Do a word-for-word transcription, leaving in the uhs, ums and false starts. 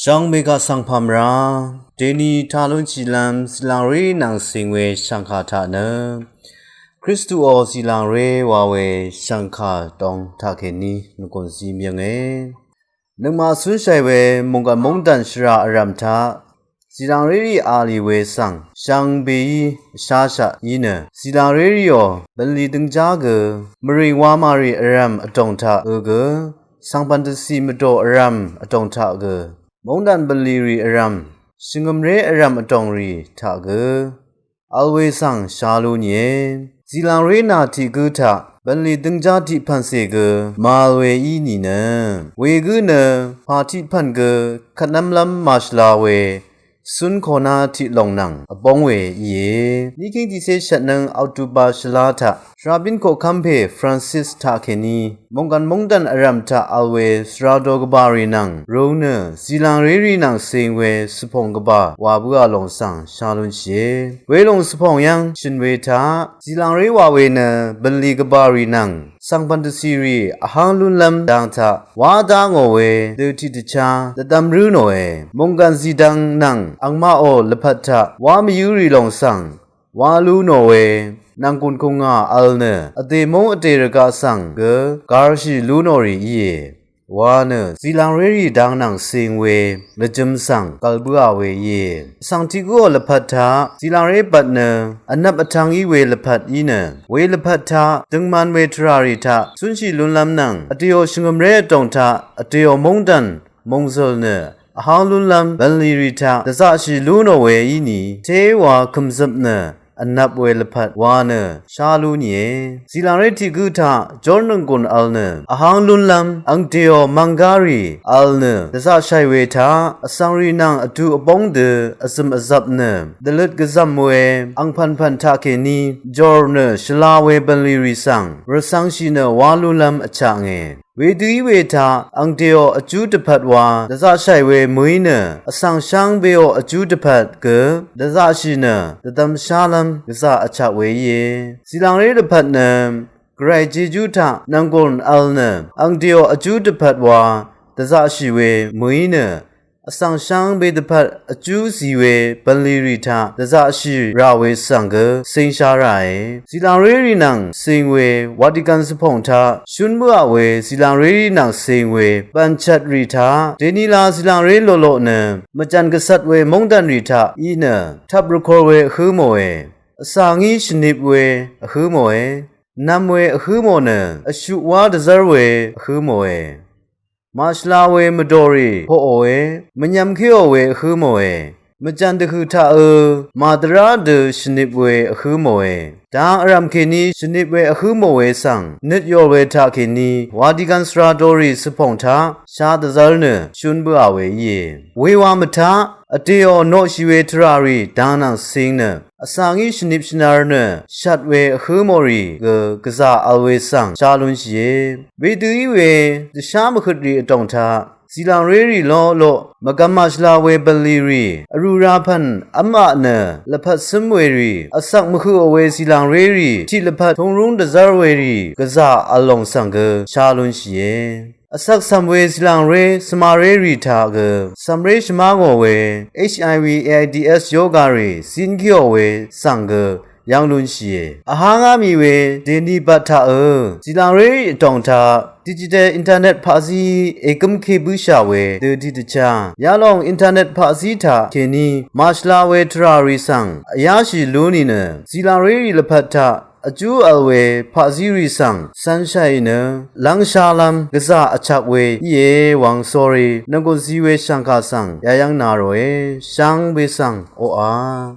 Shvngbe kaq svng pàmvrá, dèni taq lúnshìlv́m zìlàngré nvng cing we shv̀ngkà taq nø Kristuò zìlàngré wa we shv̀ngkà dong taqkèní nvgùn zí myønge. Nøngmaq cúnshàì we mònggàn móngdàn shvrà vrv̀m taq zìlàngré rì a lì we svng shvngbeí vsháshaq í nø zìlàngré rìò bv̀nlì døngjá gø mvrìng wamà rì vrv̀m vdòng taq ø gø svngpv̀n dvcì mvdò vrv̀m vdòng taq gø móngdàn bv̀nlì rì vrv̀m shvngø̀mré vrv̀m vdòng rì taq gø vl we svng shá lú nìe. Zìlàngré nà tiq gǿ taq bv̀nlì døngjá tiq pv̀ncè gø màvl we í nìnø wegǿ nø pà tiq pv̀n gø kvtnv́mlv́m màshvla we cún koná tiq lòng nvng vbóng we íe. Níkíng tiqcé shvtnøng Oktober shvlá taq shvrabín koqkv́m pè Francis taqkèní mònggàn móngdàn vrv̀m taq vl we svrado gvbà rì nvng rūng nø zìlàngré rì nvng cing we svpòng gvbà wa bǿà lòng svng shá lúnshìe. Welòng svpòng yv́ng shø̀n we taq zìlàngré wa we nø bv̀nlì gvbà rì nvng svngpv̀n dvcì rì vháng lúnlv́m dang taq wá dá ngò we dø tiqdvchá dvdvm rǿ nòe. Mònggàn zìdvng nvng angmaqò lvpat taq wá mvyǿ rì lòng svng wá lú nò we nv̀nggùn kùngà vl nø vdè móng vdè rvgaq svng gø garshì lú nò rì íe wa nø zìlàngré rì dang nvng cing we lvjø̄m svng gvl bǿà we íe. Vsvng tiq gǿò lvpat taq zìlàngré bvt nø vnvp vtv̄ng í we lvpat í nø we lvpat taq døngman we tvrà rì taq cúnshì lúnlv́m nvng vdèò shvngø̀mré vdòng taq vdèò móngdàn mòngzø̀l nø vháng lúnlv́m bv̀nlì rì taq dvzaqshì lú nò we í nì téwa kø̀mzøp nø vnvp we lvpat wa nø shá lú nìe. Zìlàngré tiq gǿ taq jórnònggùn vl nø vháng lúnlv́m angdèò mvnggá rì vl nø dvzaqshàì we taq vsvng rì nvng vdu vbóng dø vzø̀m vzvp nø dvløt gvzv̀m we angpv̀npv̀n taqkèní jòr nø shvla we bv̀nlì rì svng rvcv̄ngshì nø wá lúnlv́m vchaknge. Wedø í we taq angdèò vjú dvpvt wa dvzaqshàì we mø̀í nø vsvng shvngbeò vjú dvpvt gø dvzaqshì nø dvdvm shálv́m gvzà vchak we íe. Zìlàngré lvpat nø gvray jejú taq nv̀nggùn vl nø angdèò vjú dvpvt wa dvzaqshì we mø̀í nø vsvng shvngbe dvpvt vjú zì we bv̀nlì rì taq dvzaqshì rà we svng gø cingsha ràe. Zìlàngré rì nvng cing we Vatikan svpòng taq shún bǿà we zìlàngré rì nvng cing we bv̀nchvt rì taq dènila zìlàngré loqloq nø mvjv̀n gvcvt we móngdàn rì taq í nø tvp rvkor we vhǿ mòe. Vsvngí shvnip we vhǿ mòe. Nvm we vhǿ mò nø vshuq wá dvzv́r we vhǿ mòe. Màshvla we mvdòrì poqòe, mvnyvmkéò we vhǿ mòe. Mvjv̀n dvhø̀ taq ø màdvrá dø shvnip we vhǿ mòe. Dang vrv̀m kèní shvnip we vhǿ mò we svng nøt yòl we taqkèní Vatikan svradorì svpòng taq shá dvzv́r nø shún bǿà we íe. Wewa mvtaq vdèò noqshì we tvrà rì dang nvng cing nø vsvngí shvnip shvnar nø shvt we vhǿ mò rì gø gvzà vl we svng shá lúnshìe. Wedø í we dvshá mvhøt rì vdòng taq zìlàngré rì loqloq mvgvm màshvla we bv̀nlì rì vrù ra pv̀n v́m aq nø lvpat cǿm we rì vsvk mvhøqò we zìlàngré rì tiq lvpat tūngrúng dvzv́r we rì gvzà vl lòng svng gø shá lúnshìe. Vsvk cv̀m we zìlàngré svmaré rì taq gø cv̀mré shvmá ngò we H I V A I D S yoga rì zín gíò we svng gø yv́ng lúnshìe. Vhá ngá mì we dèni bvt taq ø zìlàngré rì vdòng taq digital internet paqzí ègǿmké bǿshà we dø tiqdvchá yalòng internet paqzí taqkèní màshvla we tvrà rì svng vyáshì lú nìnø zìlàngré rì lvpat taq vjú vl we paqzí rì svng cv̄nshàì nø lv́ngshálv́m gvzà vchak we íe wvng sórí nvgùn zi we shv̀ngkà svng yayv́ng na ròe. Shvngbe svng oqà